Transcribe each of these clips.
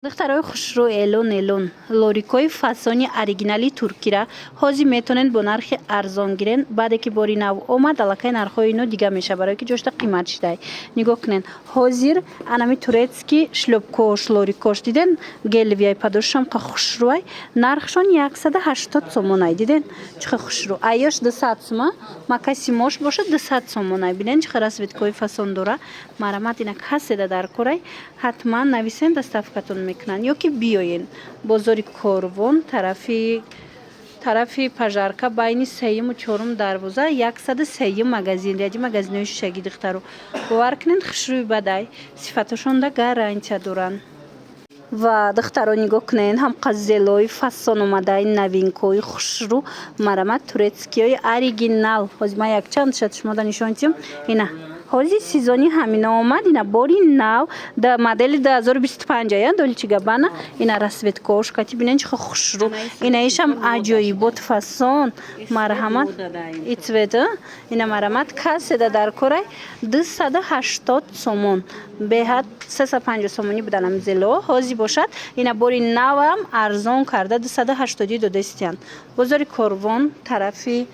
Духтарои хушрӯ, элон элон, лорикҳои фасони оригинали туркира ҳозир метавонед бо нархи арзон гирен. Баъде ки бори нав омад, аллакай нархҳои ино дига мешавад, барое ки ҷошта қимат шудай. Нигоҳ кунед, ҳозир анами турецкий шлёпкош, лорикош диден, гелевияй, подошвашам қа хушрӯай, нархшон 180 сомонай. Диден, чӣ ха хушрӯ? Айёш 200 сума, макасимош бошад 200 сомонай. Бинен, чӣ ха расцветкои фасон дора. Марамат, ина каседа дар корай, ҳатман нависен, доставкатон мекунанд ё ки биёен бозори Корвон, тарафи Пожарка, байни сеюму чорум дарвоза, 103-юм магазин, ряди магазинҳои шишагӣ. Духтаро, бовар кунед, хушрӯи бадай, сифаташонда гарантия доранд. Ва духтаро, нигоҳ кунед, ҳам қазелои фасон омадаи, новинкои хушрӯ. Марамат, турецкиҳои оригинал. Ҳозир ман якчанд шад шумода нишон тиҳам. Ина ҳозир сезони ҳамина омад, ина бори нав да модели 2025 я Долче Габбана. Ина расцветкош кати бинен, чӣ хушрӯ! Ина ишам аҷоибот фасон. Марҳамат, и цвет ина. Марҳамат, каседа дар корай, 280 сомон. Беҳад 350 сомонӣ будан ам зело, ҳозир бошад, ина бори навам арзон карда 280 додастиянд. Бозори Корвон, тарафи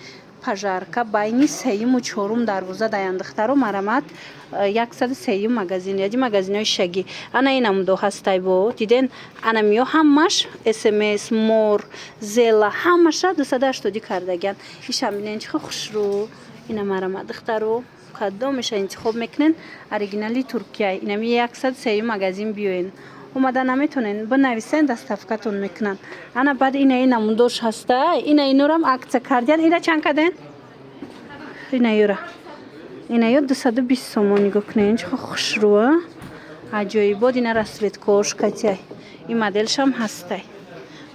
Пожарка, байни сеюму чорум дарвоза даянд. Духтаро, марамат, 103-юм магазин, ряди магазинҳои шишагӣ. Ана ин намудо ҳастай бо диден, анамиё ҳамаш смс мор зела ҳамаша 280 кардагиянд. Ишам бинен, чӣ хушрӯ! Ина марамат, духтаро, кадомеша интихоб мекунен, оригинали Туркия. Инами 103-юм магазин биёен. Омада наметонен, бинависен, доставкатон мекунанд. Ана баъд ина ин намудош ҳаста. Ина инорам акция кардиян. Ина чанд карден? Ина юра, ина ё 220 сомон. Нигоҳ кунед, чӣ хушрӯа, аҷоибот! Ина расцветкош катяй, ин моделшам ҳастай.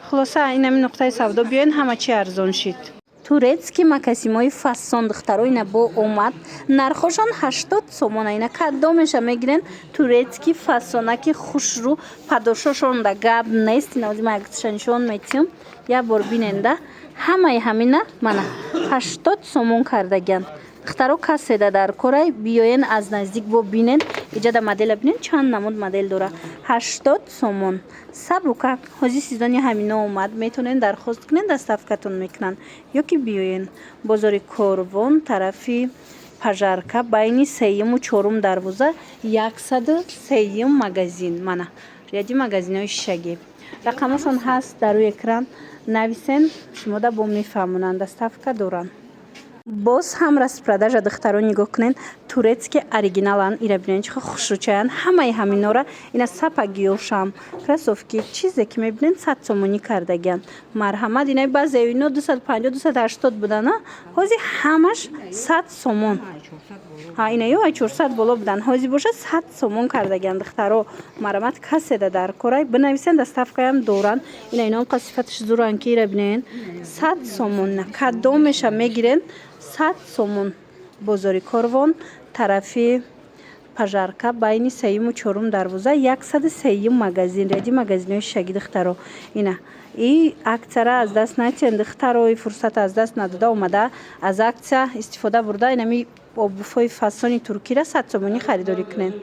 Хулоса, инами нуқтаи савдо биёен, ҳама чи арзон шид. Турецкий макасимои фасон, духтаро, ина бо омад, нархошон 80 сомона. Ина кадомеша мегирен, турецкий фасонаки хушрӯ, подошвашонда гап нест. Ина ози ман якша нишон метиҳам, як бор биненда. Ҳамаи ҳамина мана 80 сомон кардагиан. Духтаро, каседа дар корай, биёен, аз наздик бо бинен. Иҷада модела бинен, чанд намуд модел дора. 80 сомон сабука. Ҳозир сезони ҳамино омад, метавонен дархост кунен, доставкатон мекунанд ё ки биёен бозори Корвон, тарафи Пожарка, байни сеюму чорум дарвоза, 103-юм магазин, мана ряди магазинҳои шишагӣ. Рақамашон ҳаст дар рӯи экран, нависен, шумода бо мефаҳмонанд, доставка доранд. Боз ҳам распродажа, духтаро, нигоҳ кунед, турецкий оригиналан. Ира бинед, чӣ хушрӯчаянд! Ҳамаи ҳаминора, ина сапогиёшам, кроссовки, чизе ки мебинед, 100 сомонӣ кардагианд. Марҳамат, ина баъзе ино 250, 280 будана, ҳозир ҳамаш 100 сомон. Ҳа, ина ё ай 400 боло будан, ҳозир бошад 100 сомон кардагианд. Духтаро, марҳамат, каседа дар корай, бинависен, доставкаям доранд. Ина иноам қа сифаташ зуранд, ки ира бинед, 100 сомон. Кадомеша мегирен, 100 сомон. Бозори Корвон, тарафи Пожарка, байни сеюму чорум дарвоза, 103-юм магазин, ряди магазинҳои шишагӣ. Духтаро, ина и акцияра аз даст натиҳен. Духтаро, и фурсат аз даст надода, омада аз акция истифода бурда, инами обувҳои фасони туркира 100 сомонӣ харидорӣ кунед.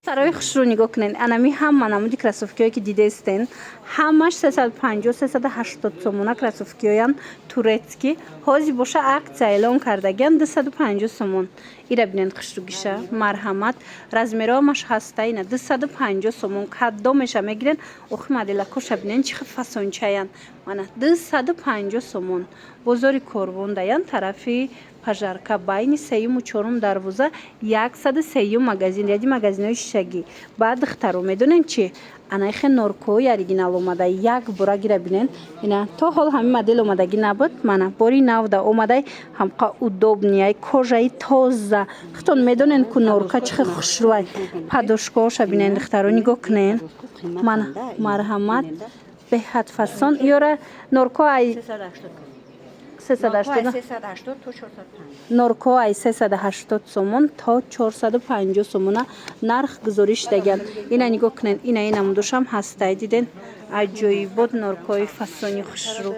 Сарои хушрӯ нигоҳ кунед, анами ҳама намуди кроссовкиҳое ки дидестен, ҳамаш 350, 380 сомона. Кроссовкиҳоянд турецкий, ҳозир боша акция эълон кардагиан, 250 сомон. Ира бинед, хушрӯгиша! Марҳамат, размероамаш ҳаста. Ина 250 сомон, кадомеша мегирен. Охи, моделакоша бинен, чӣ фасончаянд! Мана 250 сомон. Бозори Корвон даян, тарафи Пожарка, байни сеюму чорум дарвоза, 103-юм магазин, ряди магазинҳои шишагӣ. Баъд, духтаро, медонед чи? Анайхе норкои оригинал омада, як бора гира бинен. Ина то ҳол ҳамин модел омадагӣ набуд, мана бори навда омадай, ҳамқа удобныйай, кожаи тоза. Худтон медонен ку норка чӣ хел хушрӯай. Подошваоша бинен, духтаро, нигоҳ кунен. Мана, марҳамат, беҳад фасон. Ёра норко ай 380, норко ай 380 сомон то 450 сомона нарх гузориш шудагианд. Ина нигоҳ кунед, ина ин намудошам ҳастай. Диден, аҷоибот норкои фасони хушрӯ.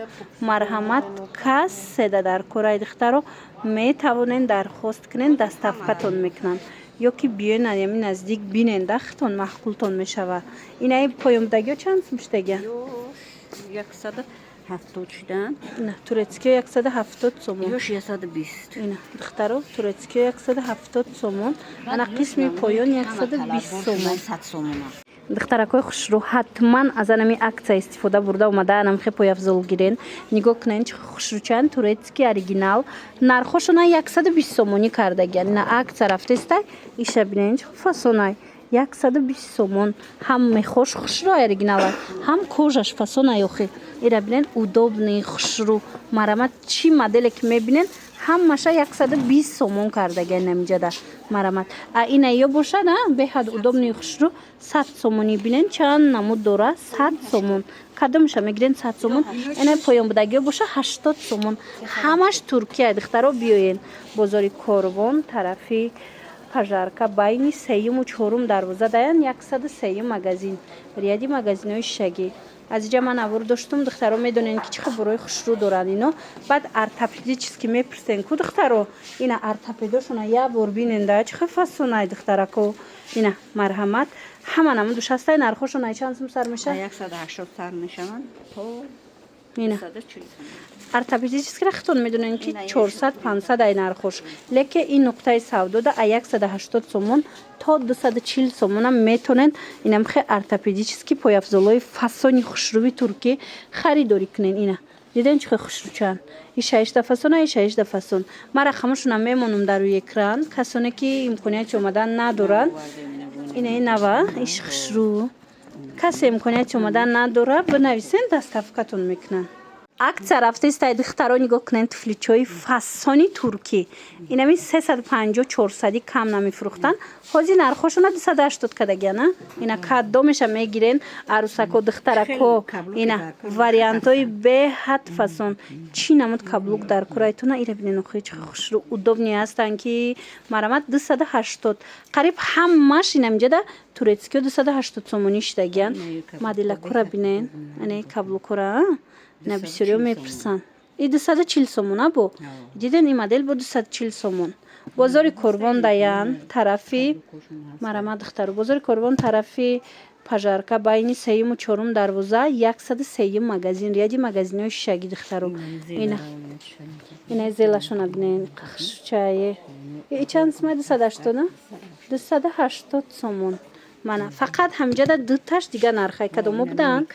Марҳамат, каседа дар корай, духтаро, метавонен дархост кунен, доставкатон мекунанд. Ё ки биёен, ами наздик бинен, да хитон маъқултон мешава. Инаи поёнбудагиё чанд сум шудагия? 170 шудан. Ина турецкиё 170 сомон. Ёш 120. Ина, духтаро, турецкиё 170 сомон, ана қисми поён 120 сомон. 100 сомона. Духтаракҳои хушрӯ, ҳатман аз анами акция истифода бурда омада, анамхе пойафзол гирен. Нигоҳ кунен, чи хушрӯчан, турецкий, оригинал. Нархошона 120 сомонӣ кардагиян. Ина акция рафтестай. Иша бинен, чи фасонай, 120 сомон. Ҳам мехош хушрӯ, оригиналай, ҳам кожаш фасонай. Охи, ира бинен, удобный, хушрӯ. Марамат, чӣ моделе ки мебинен, ҳамаша 120 сомон кардагиян намиҷада. Марамат, а ина ё бошад, а беҳад удобный, хушрӯ, 100 сомонӣ. Бинен, чанд намуд дора, 100 сомон. Кадомша мегирен, 100 сомон. Ина поёнбудагиё боша, 80 сомон. Ҳамаш Туркия. Духтаро, биёен бозори Корвон, тарафи Пожарка, байни сеюму чорум дарвоза даян, 103-юм магазин, ряди магазинҳои шишагӣ. Аз иҷа ман авор доштум. Духтаро, медонен, ки чӣ хел борои хушрӯ доранд ино. Баъд ортопедически мепурсен ку, духтаро. Ина ортопедошона як бор бинен, да чӣ хел фасонай, духтарако. Ина, марҳамат, ҳама намудуш ҳастай. Нархошона чанд сум сар мешавад? 180 сар мешаванд то Ина 140. ортопедически хитон медонен, ки 400, 500 ай нархош, лекин ин нуқтаи савдода а 180 сомон то 240 сомона метонен инамхе ортопедический пойафзолҳои фасони хушрӯи туркӣ харидорӣ кунен. Ина диден, чӣ хел хушрӯчанд. Ишаишда фасона, ишаишда фасон. Ман рақамошона мемонам дар рӯи экран, касоне ки имконияти омадан надоранд. Ина инава иш хушрӯ. Касе имконияти омадан надора, бинависен, доставкатон мекунанд. Акция рафтаистай, духтаро. Нигоҳ кунед, туфличои фасони туркӣ. Инами 350, 400 кам намефурӯхтанд. Ҳозир нархошона 280 кардагияна. Ина кадомеша мегирен, арӯсако, духтарако? Ина вариантҳои беҳад фасон. Чӣ намуд каблук дар курайтона? Ира бинен, охи, чӣ хушрӯ, удобный ҳастанд, ки марамат, 280. Қариб ҳамаш инамиҷада турецкиё 280 сомонӣ шудагиян. Моделакура бинен, ане каблукура. Ина бисёриҳо мепурсанд. И 240 сомона бо диден, ин модел бо 240 сомон. Бозори Корвон даян, тарафи марама, духтару. Бозори Корвон, тарафи Пожарка, байни сеюму чорум дарвоза, 103-юм магазин, ряди магазинҳои шишагӣ. Духтару, ина ина зелашона бинен, қахшчае. И чанд сумай? 280, 280 сомон. Мана, фақат ҳамиҷада дуташ дига нархай. Кадомо буданд?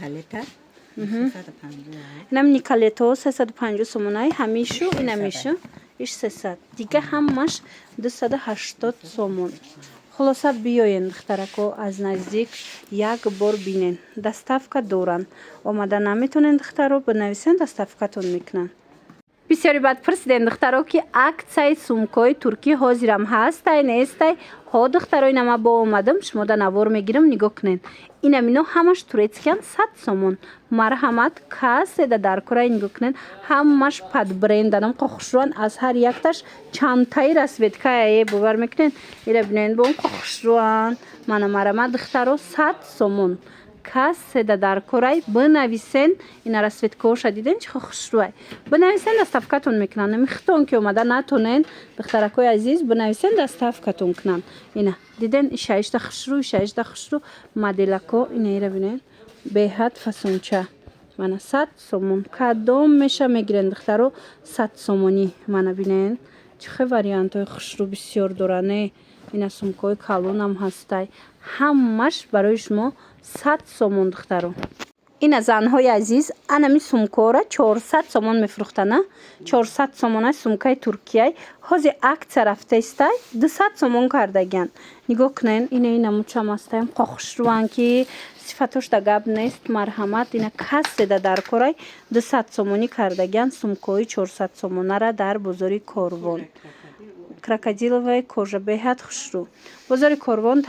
Инам никалето 350 сомонай. Ҳамишу инамишу иш 300, дига ҳамаш 280 сомон. Хулоса, биёен, духтарако, аз наздик як бор бинен. Доставка доранд. Омада наметонен, духтаро, бинависен, доставкатон мекунанд. Бисёре баъд пурсидем, духтаро, ки акцияи сумкаҳои туркӣ ҳозирам ҳастай, нестай? Ҳо, духтаро, инама бо омадам, шумо да навор мегирам. Нигоҳ кунед, инамино ҳамаш турецкиян, 100 сомон. Марҳамат, касе да дар курай, нигоҳ кунед, ҳамаш под бренданам, хушрӯан. Аз ҳар якташ чандтаи расцветкае, бовар мекунед? Ира бинед, бо хушрӯан. Мана, марҳамат, духтаро, 100 сомон. Касе да дар корай, бинависен. Ина расцветкаоша диден, чӣ хушрӯай. Бинависен, доставкатон мекунанд. Михтон ки омада натонен, духтаракҳои азиз, бинависен, доставкатон кунанд. Ина диден, ишаишда хушрӯ, ишаишда хушрӯ моделако. Ина ира бинен, беҳад фасонча. Мана, 100 сомон. Кадом меша мегирен, духтаро, 100 сомонӣ. Мана бинен, чӣ хел вариантҳои хушрӯ бисёр доране. Ина сумкаҳои калонам ҳастай. Ҳамаш барои шумо 100 сомон, духтаро. Ина, занҳои азиз, анами сумкаҳоро 400 сомон мефурӯхтана. 400 сомона сумкаи туркияй. Ҳозир акция рафтаистай, 200 сомон кардагиян. Нигоҳ кунен, ина инамучам ҳастаям, хушрӯан, ки сифатош да гап нест. Марҳамат, ина касе да дар корай, 200 сомонӣ кардагиян сумкаҳои 400 сомонара дар бозори Корвон. Крокодиловая кожа, беҳад хушрӯ. Бозори Корвон,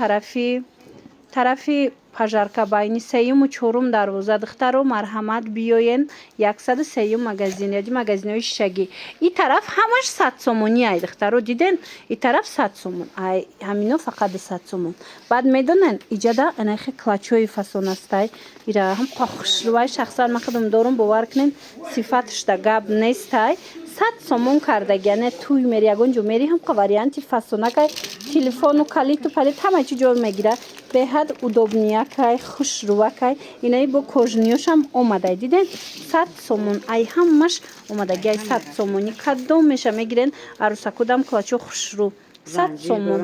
тарафи Пожарка, байни сеюму чорум дарвоза. Духтаро, марҳамат, биёен, 103-юм магазин, яди магазинҳои шишагӣ. И тараф ҳамаш 100 сомонӣ ай, духтаро, диден? И тараф 100 сомон, ай ҳамино фақат 200 сомон. Баъд медонен, иҷада анахе клатчҳои фасон астай. Ира ҳам хушрӯай. Шахсан ман худам дорум, бовар кунен, сифаташ да гап нестай. 100 сомон кардаги. Яъне туй мери, ягон ҷо мери, ҳамқа варианти фасонакай, телефону калиту палит, ҳама чи ҷо мегира. Беҳад удобный акай, хушрӯвакай. Инаи бо кожаный ошам омадай, диден, 100 сомон. Ай ҳамаш омадаги, ай 100 сомонӣ. Кадом меша мегирен, арӯсакудам клатч о хушрӯ, 100 сомон.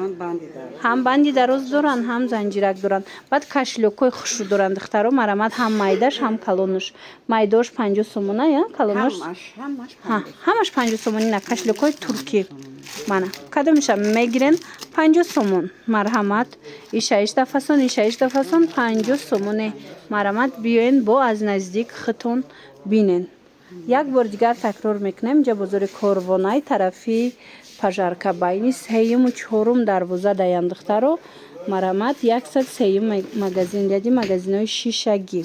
Ҳам банди дароз доранд, ҳам занҷирак доранд. Баъд кошелёк ҳои хушрӯ доранд, духтаро, марамат, ҳам майдаш, ҳам калонош. Майдош 50 сомона, я калонош ҳамаш 50 сомонӣ. На, кошелёк ҳои туркӣ мана, кадомеша мегирен, 50 сомон. Марҳамат, иша ишта фасон, иша ишта фасон, 50 сомоне. Марҳамат, биёен, бо аз наздик хитон бинен. Як бор дигар такрор мекунем: инҷа бозори Корвонай, тарафи Пожарка, байни сеюму чорум дарвоза даян, духтаро. Марҳамат, 103-юм магазин, ряди магазинҳои шишагӣ.